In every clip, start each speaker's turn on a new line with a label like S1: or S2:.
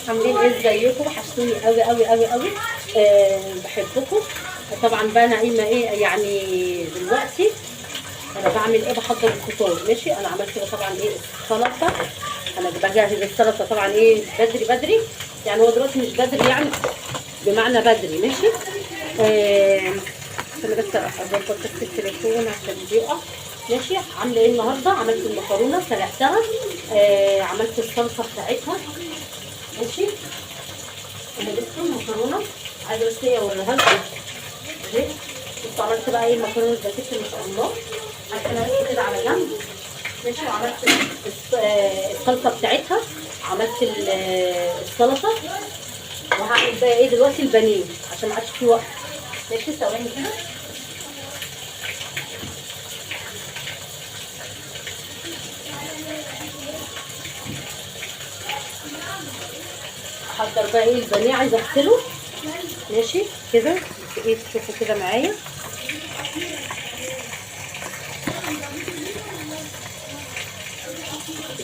S1: عاملين ايه؟ ازيكم؟ وحشتوني قوي قوي قوي قوي. بحبكم طبعا. بقى نعيمه ايه يعني دلوقتي انا بعمل ايه؟ بحضر الفطار. ماشي، انا عملت كده طبعا ايه السلطة. انا بجهز السلطة طبعا ايه بدري بدري، يعني هو دلوقتي مش بدري يعني بمعنى بدري. ماشي، استنى بس اظبط بس التليفون عشان بيقع. ماشي، عامله ايه النهارده؟ عملت المكرونه سلقتها، عملت الصلصه بتاعتها. ماشي، انا بس المكرونه عايزه بس ايه اوريها لكم اهي. بصوا عملت بقى ايه المكرونه الباكيت ما شاء الله، عارفه بس كده على جنب. ماشي، وعملت الصلصه بتاعتها، عملت السلطة، وهعمل بقى ايه دلوقتي البانيه عشان ما عادش في وقت. ماشي، ثواني كده. احضر بقى ايه البانيه، عايزه اغسله. ماشي كده، بس ايه تشوفوا كده معايا.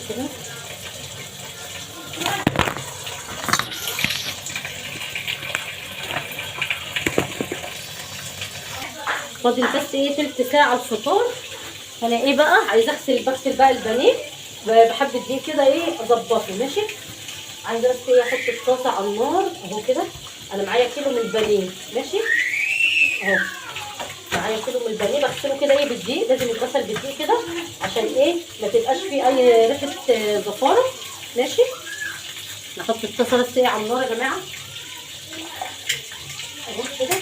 S1: كده فاضل بس ايه تلت ساعة الفطار. فانا ايه بقى عايزه اغسل، بغسل بقى البانيه بحب الدقيق كده ايه اظبطه. ماشي، عايزه بس ايه احط الطاسه على النار اهو كده. انا معايا كيلو من البانيه. ماشي اهو، معايا كيلو من البانيه، بغسله كده ايه بالدقيق، لازم يتغسل بالدقيق كده عشان ايه ما تبقاش فيه اي ريحه زفاره. ماشي، نحط الطاسه بس ايه على النار يا جماعة اهو كده.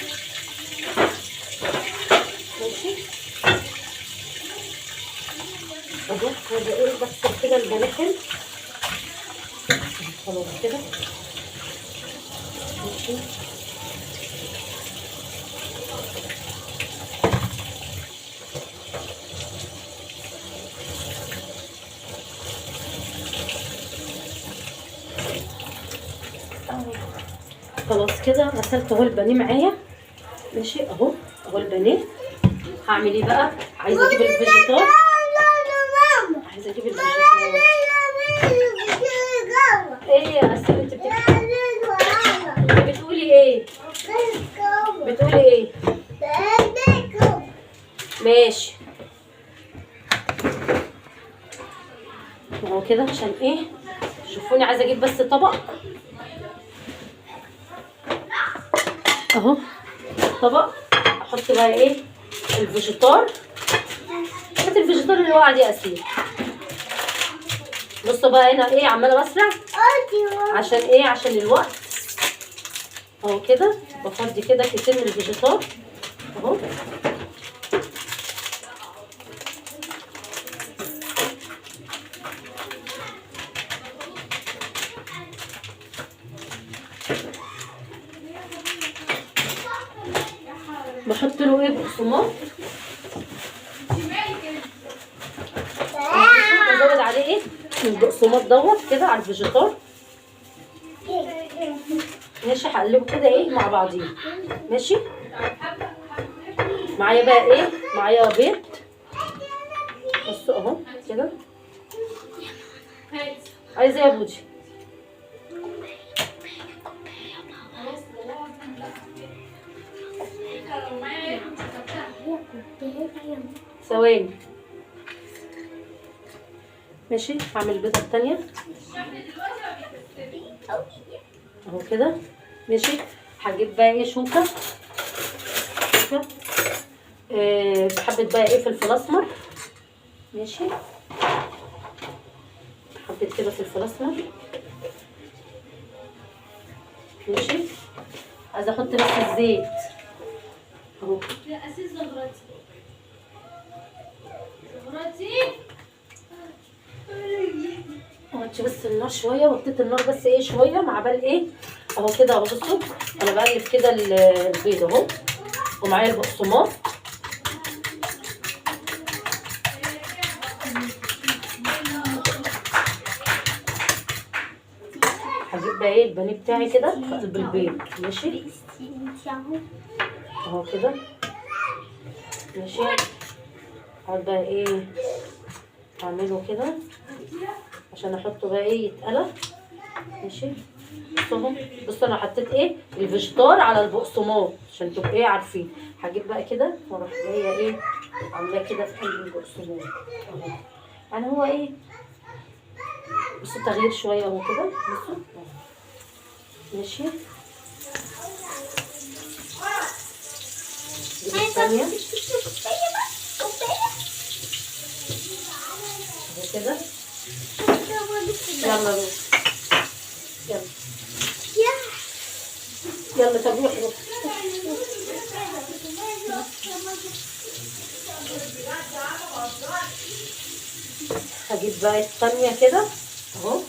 S1: ماشي اهو، هذا ايه بغسل كده البانيه حلو خلاص كده. ماشي، خلاص كده غسلت اهو البانيه معايا. ماشي اهو، اهو البانيه. هعمل ايه بقى؟ عايزه اجيب الفيجيتار، عايزه اجيب الفيجيتار. ايه يا اسيل انت بتقولي ايه؟ بتقولي ايه؟ ماشي اهو كده عشان ايه شوفوني. عايزه اجيب بس طبق اهو، طبق احط بقى ايه الفيجيتار. هات الفيجيتار اللي وقع دي يا اسيل. بصوا بقى هنا ايه عماله بسرع عشان ايه؟ عشان الوقت اهو كده. بفضي كده كتير من الفيجيتار اهو. بحط له ايه بقسماط، بزود عليه ايه البقسماط دوت كده على الفيجيتار. ماشي، هقلبه كده ايه مع بعضيه. ماشي، معايا بقى ايه؟ معايا بيض. بصوا اهو كده. عايزه ايه يا بودي؟ ثواني. ماشي، هعمل البيضة الثانية اهو كده. ماشي، هجيب بقى ايه شوكه، شوكه بحبه بقى ايه فلفل اسمر. ماشي، حبه كده فلفل اسمر. ماشي، عايزه احط بس الزيت اهو.
S2: يا اسيل زغرتي زغرتي.
S1: وطي بس النار شوية، وطيت النار بس ايه شوية مع بال ايه اهو كده اهو. بصوا انا بقلب كده البيض اهو، ومعايا البقسماط. هجيب بقى ايه البانيه بتاعي كده في قلب البيض. ماشي اهو كده. ماشي، هقعد بقى ايه اعمله كده عشان احطه بقى ايه يتقلى. ماشي، بصهم. بصوا انا حطيت ايه الفيجيتار على البقسماط عشان تبقوا ايه عارفين. هجيب بقى كده واروح جاية ايه عاملاه كده في قلب البقسماط اهو. يعني هو ايه، بصوا تغيير شوية اهو كده. بصوا ماشي. دي الثانية اهو كده. يلا روح، يلا يلا. طب روح روح. هجيب بقى الثانية كده اهو.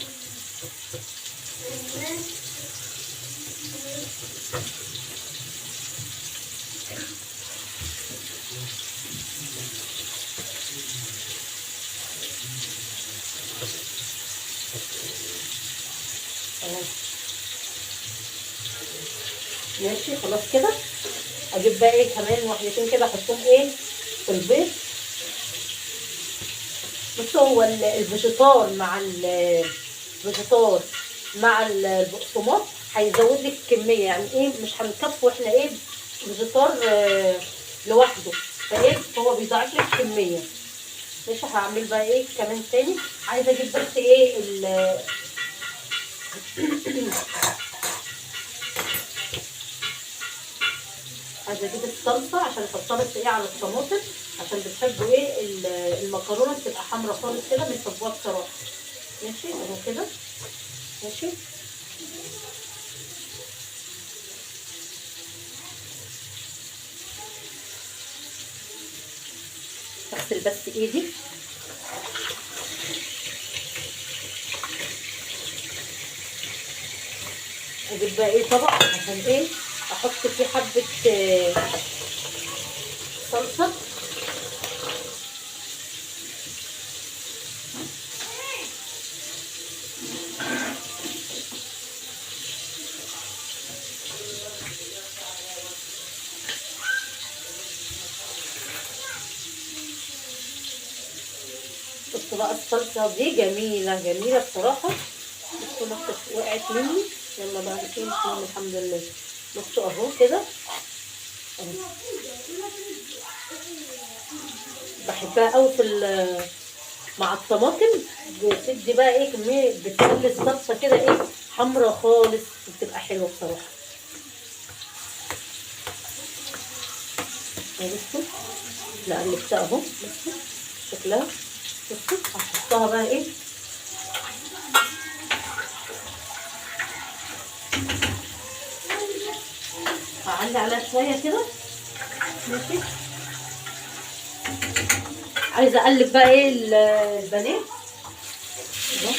S1: ماشي خلاص كده. اجيب بقى ايه كمان واحدتين كده احطهم ايه في البيض. بصوا هو الفيجيتار مع الفيجيتار مع البقسماط هيزود لك الكمية، يعني ايه مش هنكفوا احنا ايه فيجيتار لوحده، فايه هو بيضاعف لك الكمية. ماشي. هعمل بقى ايه كمان تاني. عايزه اجيب بس ايه عايزه اجيب الصلصه عشان احطها بس ايه على الطماطم، عشان بتحبوا ايه المكرونه بتبقى حمرا خالص كده، بيحبوها بصراحة. ماشي اهو كده. ماشي. اغسل بس ايدي. اجيب بقى ايه طبق عشان ايه احط فيه حبه صلصه. بصوا بقى الصلصه دي جميلة جميلة بصراحة. بصوا نقطة وقعت مني، يلا بقى مش مهم الحمد لله. بصوا اهو كده اهو، بحبها قوي في مع الطماطم، بتدي بقى ايه كمية، بتخلي الصلصه كده ايه حمرا خالص، بتبقى حلوة بصراحة. بصوا لا قلبتها اهو، بصوا شكلها. بصوا هحطها بقى ايه هعلي عليها شوية كده. ماشي. عايزه اقلب بقى ايه البانيه اهو.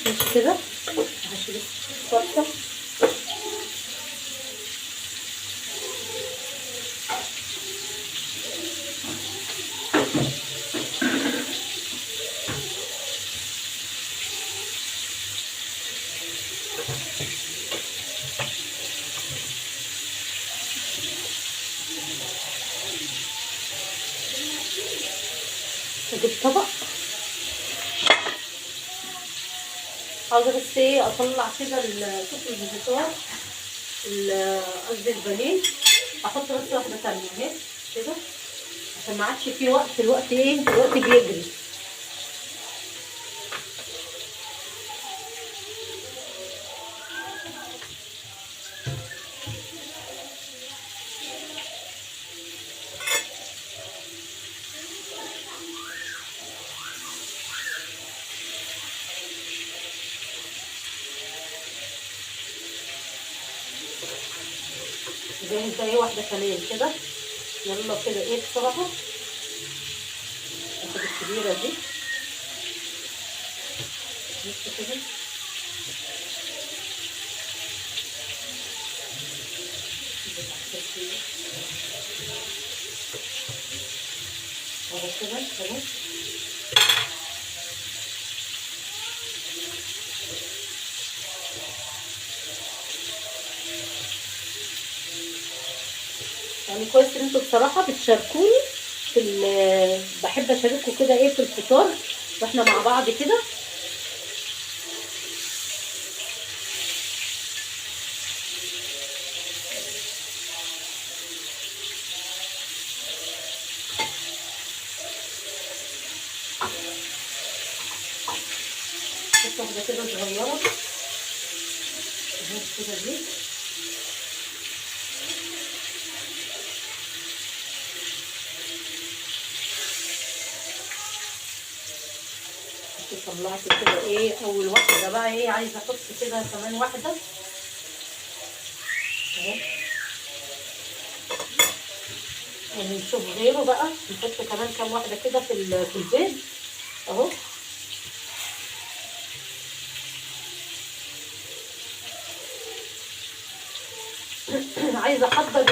S1: ماشي كده. هشيل الصلصه. اجيب طبق. عاوزه بس ايه اطلع كده شوف الفيجيتار قصدي البانيه. احط بس واحدة ثانية اهي كده عشان ما عادش في وقت. الوقت ايه الوقت بيجري. جاهز بقى ايه واحدة كمان كده. يلا كده ايه بسرعة. اخد الكبيرة دي بص كده. اهو كده خلاص. يعني كويس ان انتوا بصراحة بتشاركوني في بحب اشارككم كده ايه في الفطار واحنا مع بعض كده. حتة واحدة كده صغيرة اهو كده دي. طلعت كده ايه اول واحدة بقى، ايه عايزه احط كده كمان واحدة اهو، ونشوف غيره بقى، نحط كمان كام واحدة كده في البيض اهو. عايزه احضر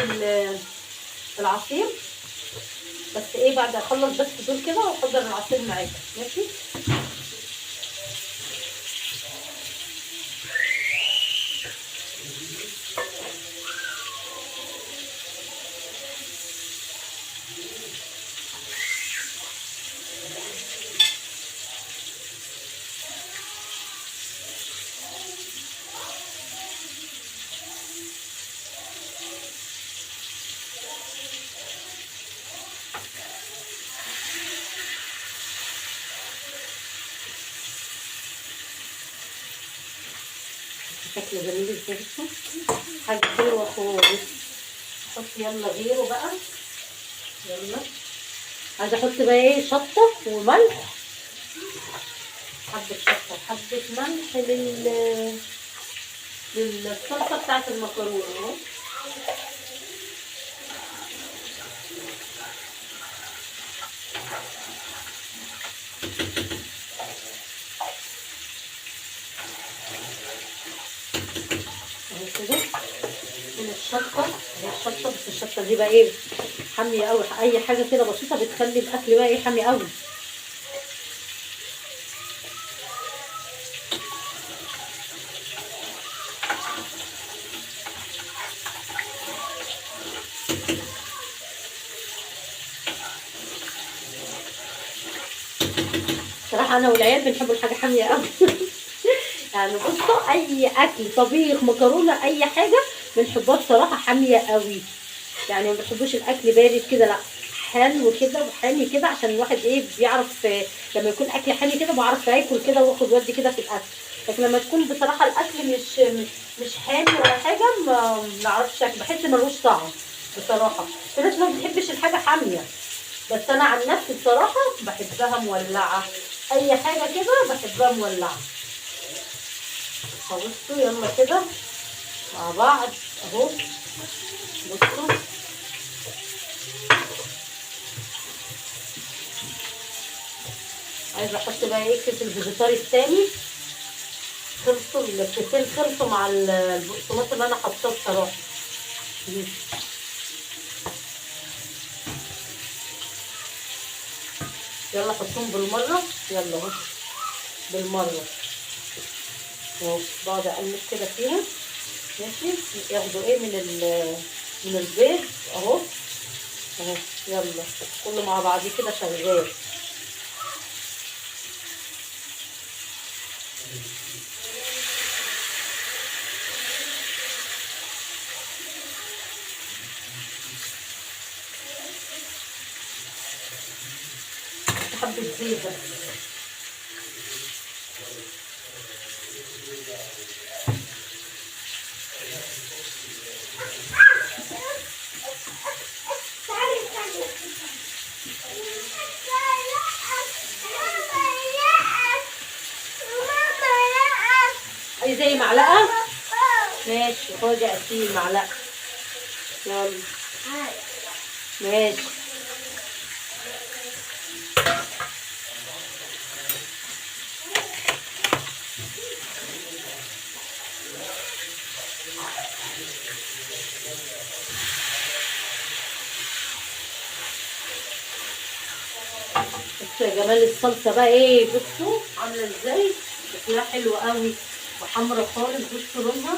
S1: العصير، بس ايه بعد اخلص بس دول كده واحضر العصير معاكم، ماشي؟ شكله جميل ازاي، حاجة حلوة خالص. احط يلا غيره بقى، يلا عايزه احط بقى ايه شطه وملح، حبه شطه وحبه ملح للصلصه بتاعت المكرونه اهو. كده من الشطه، هي الشطه بس الشطه دي بقى ايه حامية قوي، اي حاجة كده بسيطة بتخلي الاكل بقى ايه حامي قوي. صراحة انا والعيال بنحبوا الحاجة حامية قوي. يعني بصوا اي اكل طبيخ مكرونه اي حاجة بنحبها بصراحة حامية قوي، يعني ما بنحبوش الاكل بارد كده، لا حلو كده وحامي كده، عشان الواحد ايه بيعرف لما يكون اكل حامي كده بعرف اكل كده واخد ودي كده في الاكل. لكن لما تكون بصراحة الاكل مش حامي ولا حاجة ما نعرفش اكل، بحس ملوش طعم بصراحة. في ناس ما بتحبش الحاجة حامية، بس انا عن نفسي بصراحة بحبها مولعه، اي حاجة كده بحبها مولعه. بصوا يلا كده مع بعض اهو. بصوا عايزه احط بقى ايه كيس الفيجيتار التاني، خلصوا الكيسين، خلصوا مع البقسماط اللي انا حطاه بصراحة. يلا حطهم بالمرة، يلا اهو بالمرة اهو، بقعد اقلب كده فيها ماشي، ياخدوا ايه من البيض اهو اهو. يلا كله مع بعضيه كده شغال. حبة زيت بس. عايزة ايه معلقة؟ ماشي خدي يا أسيل معلقة. يلا ماشي. بصوا يا جمال الصلصة بقى ايه، بصوا عاملة ازاي، شكلها حلو قوي وحمرا خالص. بصوا لونها،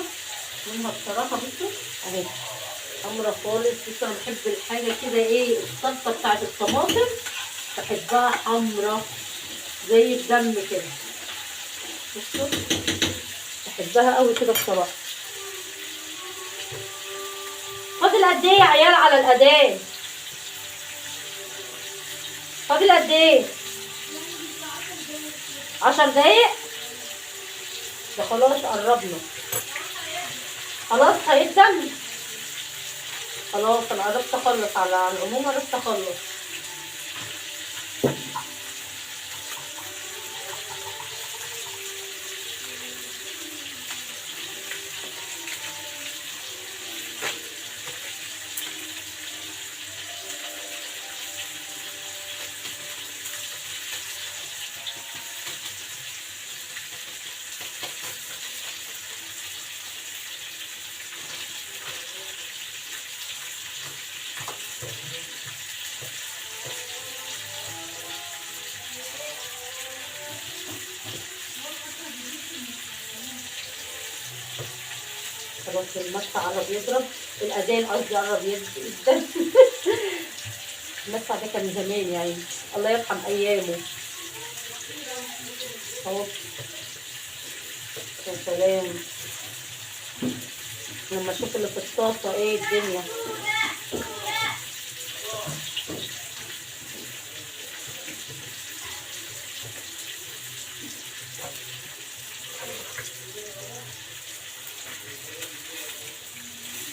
S1: لونها بصراحة بصوا اهي حمرا خالص. بصوا انا بحب الحاجة كده ايه، الصلصة بتاعت الطماطم بحبها حمرا زي الدم كده. بصوا بحبها قوي كده بصراحة. فاضل قد ايه يا عيال على الاذان؟ فاضل قد ايه؟ 10 دقايق؟ ده خلاص قربنا، خلاص هيتدم، خلاص انا قربت اخلص. على العموم قربت اخلص. خلاص المدفع قرب يضرب، الاذان قصدي قرب يضرب. المدفع ده كان زمان يعني، الله يرحم ايامه. اهو يا سلام لما اشوف اللي في الطاسه، ايه الدنيا.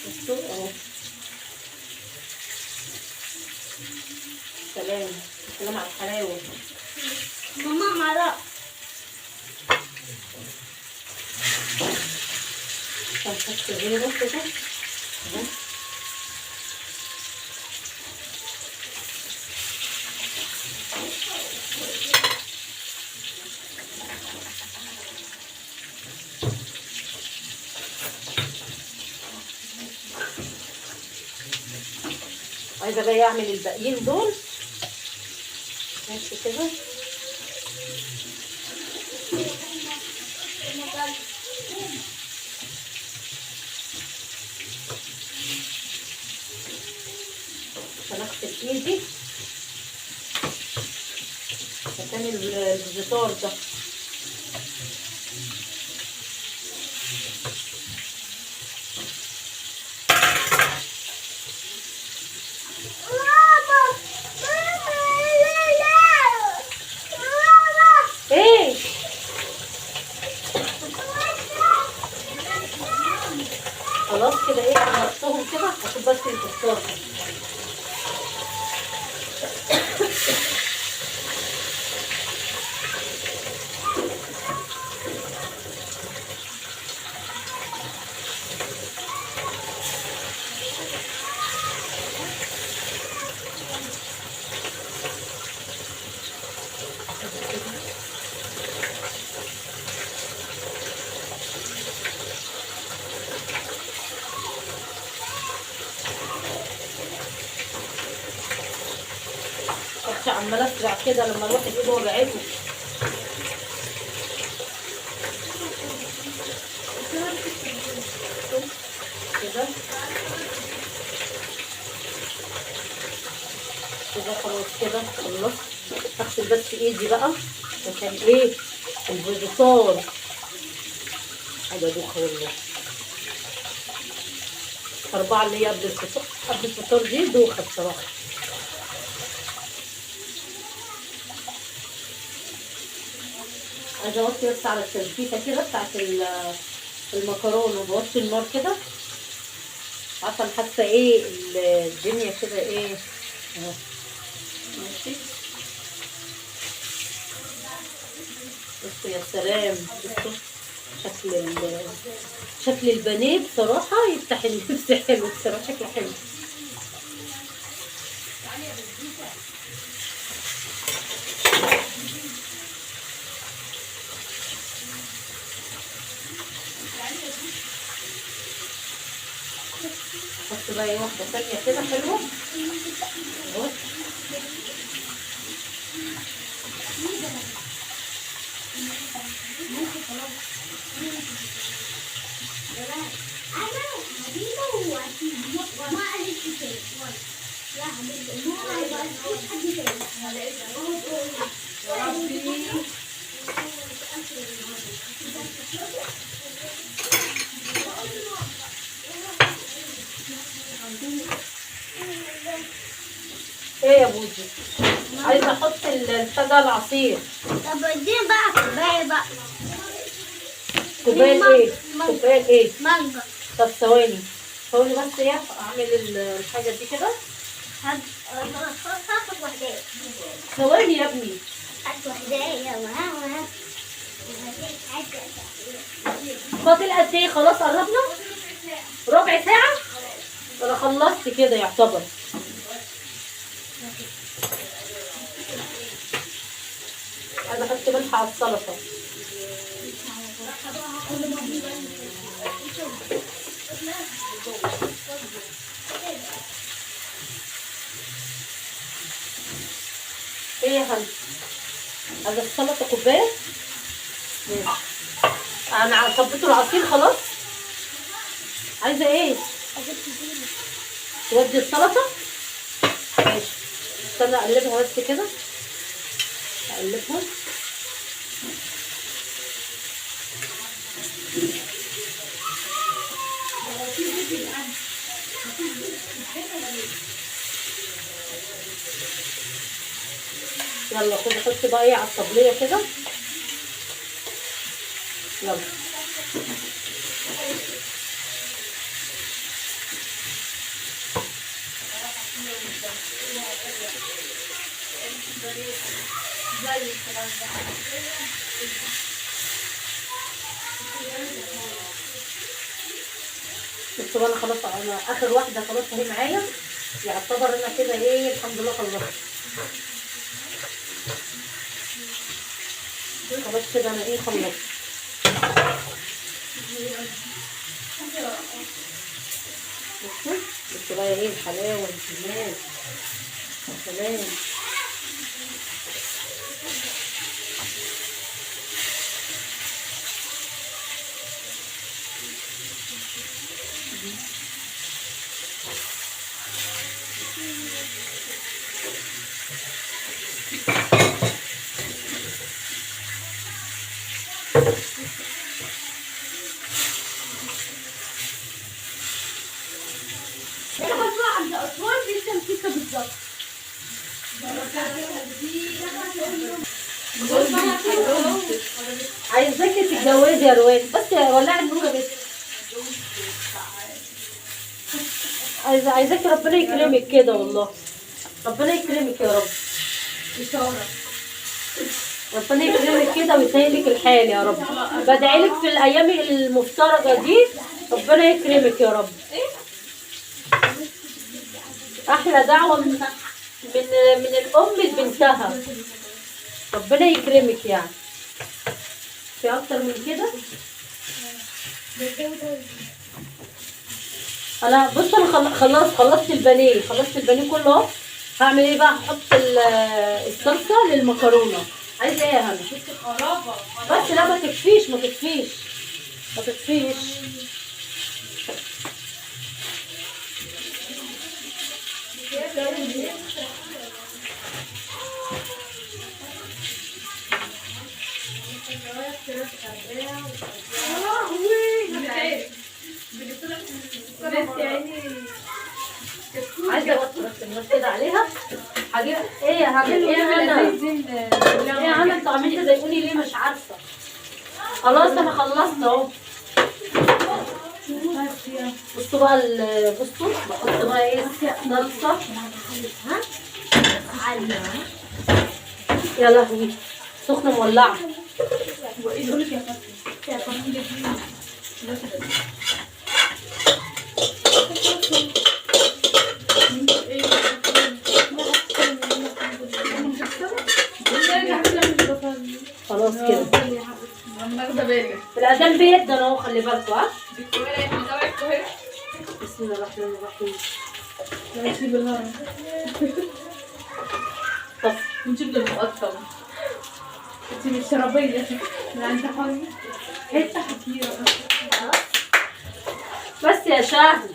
S1: بصوا اهو، سلام سلام على الحلاوة.
S2: ماما مرق.
S1: هنحط غيره كده اهو. عايزه بقى اعمل الباقيين دول ماشي كده. عشان اغسل ايدي مكان الفيجيتار ده.
S2: ماما ماما لا لا ماما.
S1: ايه خلاص كده، ايه خلصتهم كده. هشوف بس الفطار. كنت عماله اسرع كده لما الواحد ايده وجعته. كده كده خلاص كده خلصت. اغسل بس ايدي بقى عشان ايه الفيجيتار. حاجة دوخه والله. 4 اللي هي قبل الفطار، قبل الفطار دي دوخه بصراحة. عايزه اوطي بس على التسبيكه كده بتاعت المكرونه، بوطي النار كده عشان حاسه ايه الدنيا كده ايه اهو. ماشي بصوا يا سلام، بصوا شكل البانيه بصراحة يفتح النفس حلو بصراحة، شكله حلو. حط بقى ايه واحدة ثانية كده حلوة اهو.
S2: انا حبيبه وما قالتش تاني. لا حبيبه ماما ما قالتش حد تاني.
S1: عايزه احط البتاع العصير.
S2: طب اديني بقى كوباية بقى.
S1: كوباية ايه؟ كوباية ايه؟
S2: مانجا.
S1: طب ثواني ثواني بس ايه اعمل الحاجة دي كده.
S2: هاخد واحدة.
S1: ثواني يا ابني.
S2: هات واحدة يلا.
S1: فاضل قد ايه؟ خلاص قربنا ربع ساعة. انا خلصت كده يعتبر. عايزه احط ملح على السلطة. ايه يا هند؟ عايزه السلطة كوباية؟ ماشي. انا صبيته العصير خلاص. عايزه ايه؟ تودي السلطة؟ ماشي. استنى اقلبها بس كده، اقلبها. يلا خد حط بقى ايه على الطبلية كده. يلا بصوا انا خلاص، انا اخر واحدة خلاص اهي معايا، يعتبر انا كده ايه الحمد لله خلصت. خلاص كده انا ايه خلصت. بصوا بصوا بقى ايه الحلاوة والجمال. سلام. عايزاكي تتجوزي يا روان، بس ولعي النور يا بنتي. عايزاكي ربنا يكرمك كده والله، ربنا يكرمك يا رب. ربنا يكرمك كده ويسهل لك الحال يا رب. بدعي لك في الايام المفترجه دي ربنا يكرمك يا رب. احلى دعوه من من من الام لبنتها، ربنا يكرمك يعني. في اكتر من كده؟ انا بص انا خلاص خلصت البانيه، خلصت البانيه كله اهو. هعمل ايه بقى؟ هحط الصلصه للمكرونه. عايزه ايه يا هنا؟ بس لا ما تكفيش ما تكفيش ما تكفيش. عايزه احط بس كده عليها. هجيب ايه يا هنا؟ ايه يا هنا؟ ايه يا هنا انتوا عاملين تضايقوني ليه؟ مش عارفه. خلاص انا خلصت اهو. بصوا بقى بصوا بحط بقى ايه صلصه. يا لهوي سخنة مولعه. خلاص كده الاذان بيدنا اهو، خلي بالكوا. ها بسم الله الرحمن الرحيم. طب
S3: نجيب المقطم. انت مش شربية لا انت حر حتة حكيرة
S1: بس يا شاهد.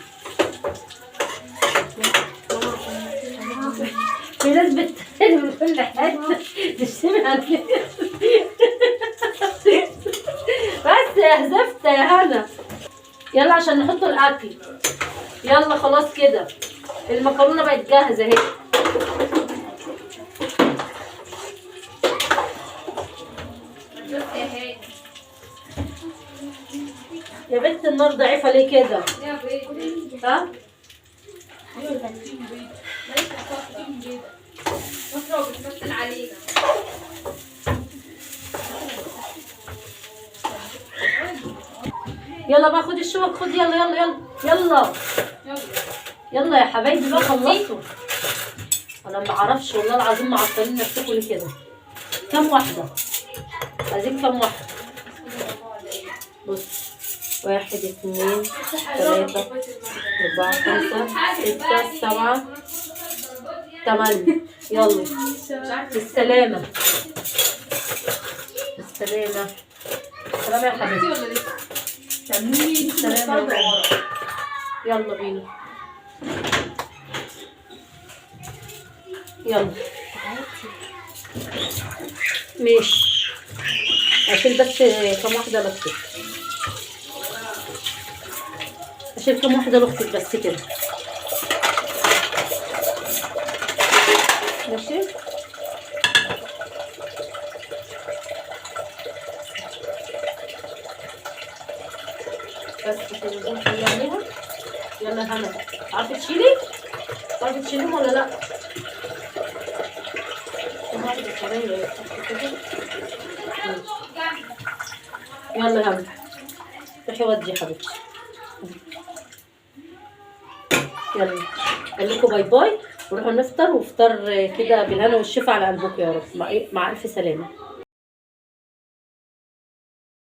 S1: في ناس بتتكلم من كل حتة تشتمي على الناس. بس يا زفته يا هنا. يلا عشان نحط الاكل. يلا خلاص كده المكرونه بقت جاهزة اهي. يا بنت النار ضعيفة ليه كده؟
S3: يا بيض.
S1: ها؟
S3: بيض. بيض. مصر بتمثل علينا.
S1: يلا بقى خدي الشوك، خدي يلا يلا يلا يلا يلا يا حبايبي بقى خلصوا. انا ما اعرفش والله العظيم معطلين نفسكم ليه كده. كام واحدة؟ عايزين كام واحدة؟ بص 1 2 3 4 5 6 7 8. يلا بالسلامة بالسلامة. سلامة يا حبيبتي. سلامة. يلا بينا يلا ماشي. اشيل بس كام واحدة لاختك، اشيل كام واحدة لاختك بس كده ماشي. بس كده نخلي عليها. يلا يا هنا، عارفه تشيلي؟ عارفه تشيليهم ولا لا؟ يلا يا هنا روحي ودي يا حبيبتي. يلا قال لكم bye bye، وروحوا نفطر، وفطار كده بالهنا والشفا على قلبكم يا رب. مع الف سلامه.